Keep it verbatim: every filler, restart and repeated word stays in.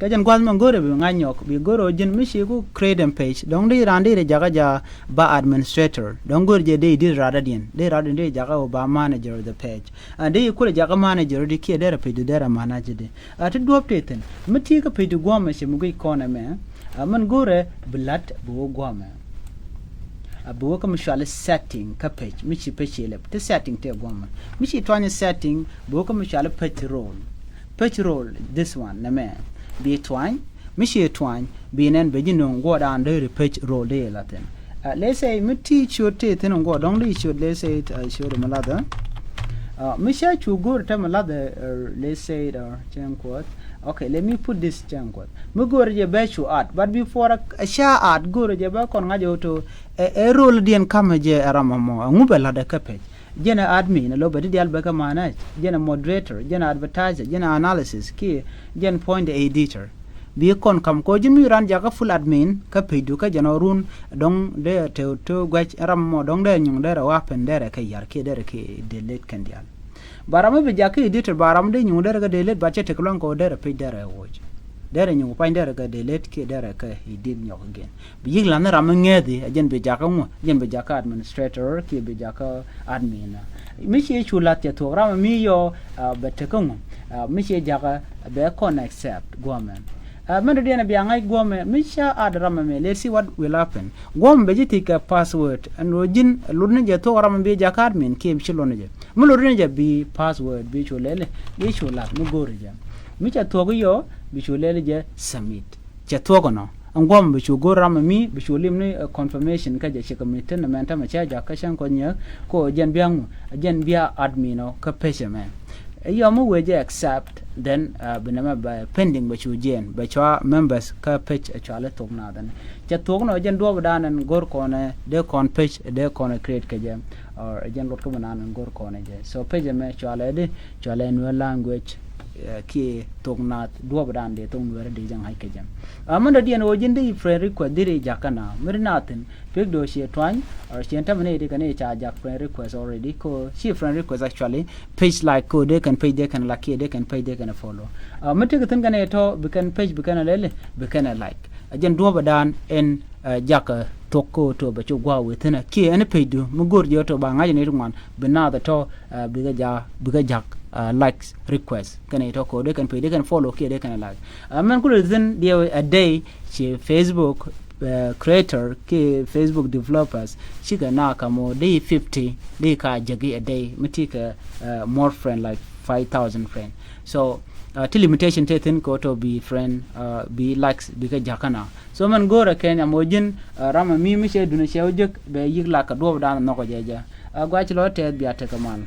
Kɛ jɛn gua̱th mɛ go̱rɛ bi ŋa̱c nyɔk, bi go̱rɛ ji̱n mi ci ku create ɛn page. Dɔ̱ŋ di raan di ri jakä ja ba administrator. Dɔ̱ŋ go̱rɛ jɛ di di radä diɛn. Di radä diɛn di jakä wä ba manager of the page. Ɛn di kulɛ jakä manager di kiɛ derɛ page di derɛ manager di. A ti duɔ̱p ti thin. Mi ti kä page di guɔmɛ ci mi guic kɔn ɛmɛ. A mɛn go̱rɛ bi la̱t bi wä guɔmɛ. A bi wä kä mi cuali setting kä page. Mi ci page ci lɛp. Ti setting ti guɔmɛ. Mi ci tuany setting bi wä kä mi cuali page role. Page role, this one, nɛmɛ. Bi tuany, mi ci tuany, bi nɛn bɛ ji̱ no̱o̱ŋ guɔ daan dee ri page role dee la thin. Uh, let's say, mi ti ciöt ti thin guɔ dɔ̱ŋ dee ciöt, let's say, uh, ciöt mi lathä. Uh, mi ca cu go̱r te mi lathä, uh, let's say, uh, cɛn kuɔth. Okay, let me put this cɛn kuɔth. Mi go̱r jɛ bɛ cu add, but before a, a ca add go̱r jɛ bɛ kɔn ŋa̱c jɛ to, ɛ, ɛ role diɛn kamɛ jɛ ɛ ram mɔ, ɛ ŋu bɛ lathä kä page. Jɛn ɛ admin, ɛ lɔ bɛ ti dial bɛ kä manage. Jɛn ɛ moderator, jɛn ɛ advertiser, jɛn ɛ analysis, kiɛ jɛn point editor. Bi kɔn kam kɔ ji̱n mi ran jakä full admin kä page du kä jɛn ɔ run dɔ̱ŋ dee te te guɛc ram mɔ dɔ̱ŋ dee nyuŋ dee rɛ wapen dee rɛ kɛ yar kiɛ dee rɛ kɛ delete kɛn dial. Ba ram mi bi jakä editor ba ram dee nyuŋ dee rɛ kɛ delete ba cɛ tek luaŋ kɔ dee rɛ page dee rɛ woc. Dee rɛ nyuŋ pany dee rɛ kɛ delete kiɛ dee rɛ kɛ edit nyɔk again. Bi yik la̱th ni ram mi ŋethi a jɛn bi jakä ŋu, a jɛn bi jakä administrator kiɛ bi jakä admin. Mi ci cu la̱th cɛ thuɔk ram mi yɔ, ah, bɛ tekä ŋu, ah, mi ci jakä bɛ kɔn accept guɔmɛ. Ah, mɛn dɔ̱diɛn bia ŋa̱c guɔmɛ mi ca add ram mi, let's see what will happen. Guɔmɛ bɛ ji̱ thiec kɛ password ɛn ɣöö ji̱n lot ni jɛ thuɔk ram mi bi jakä admin kiɛ mi ci lot ni jɛ. Mi lot ni jɛ bi password bi cu lɛli, bi cu la̱th mi go̱o̱ri jɛ. Mi cɛ thuɔk yɔ bi cu lɛli jɛ submit. Cɛ thuɔk ɛnɔ. Ɛn guɔm bi cu go̱r ram mi, bi cu lim ni, eh, confirmation kä jɛ cikɛ mi tin mɛn tämɛ cɛ jak kä cäŋ kɔc nyɛ ko jɛn bia ŋu, jɛn bia admin ɔ kä page mɛ. Yɔ mi wee jɛ accept, then, uh, bi nɛmɛ bɛ pending bɛ cu jiɛn, bɛ cua members kä page ɛ cua lɛ thok nath ɛn. Cɛ thuɔk nɔ jɛn duɔp dan ɛn go̱r kɔn ɛ dee kɔn page, dee kɔn ɛ create kɛ jɛ, or jɛn lot kä bi nan ɛn go̱r kɔn ɛ jɛ. So page mɛ cua lɛ di, cua lɛ nuɛ language, eh, kiɛ thok nath duɔp dan dee thok nuɛ di jɛ ŋa̱c kɛ jɛ. A mɛn dɔ̱diɛn ɣöö ji̱n di friend request di ri jakä na mi ri na thin pek do cie tuany, or cie tämɛ ni di kɛ ni ca jak friend request already ko ci friend request actually page like ko dee kɛn page dee kɛn like kiɛ dee kɛn page dee kɛn follow. A mi tek thin kɛn tɔ bi kɛn page bi kɛn lɛli bi kɛn like. A jɛn duɔpɛ dan ɛn, eh, jakä thok ko to bɛ cu gua̱a̱ wee thinɛ kiɛ ɛn page du mi go̱r jɛ to ba ŋa̱c ni ti ŋuan bi nath tɔ, eh, bikɛ ja bikɛ jak, eh, likes request kɛn tɔ ko dee kɛn page dee kɛn follow kiɛ dee kɛn like. A mɛn kulɛ thin diɛ a day ci Facebook, eh, creator ki Facebook developers cikɛ na kamɔ di fifty di ka jeki a day mi ti kɛ, eh, more friend like five thousand friend. So, uh, ti limitation te thin ko to bi friend, uh, bi likes bi kɛ jakä na. So mɛn go̱rɛ kɛn amɔ ji̱n, uh, ram mi mi cɛ duni cɛ wä jek bɛ yik lak kɛ duɔp dan nhɔkɔ jɛ jɛ. Uh, guac lɔ tɛth bia tekɛ mal.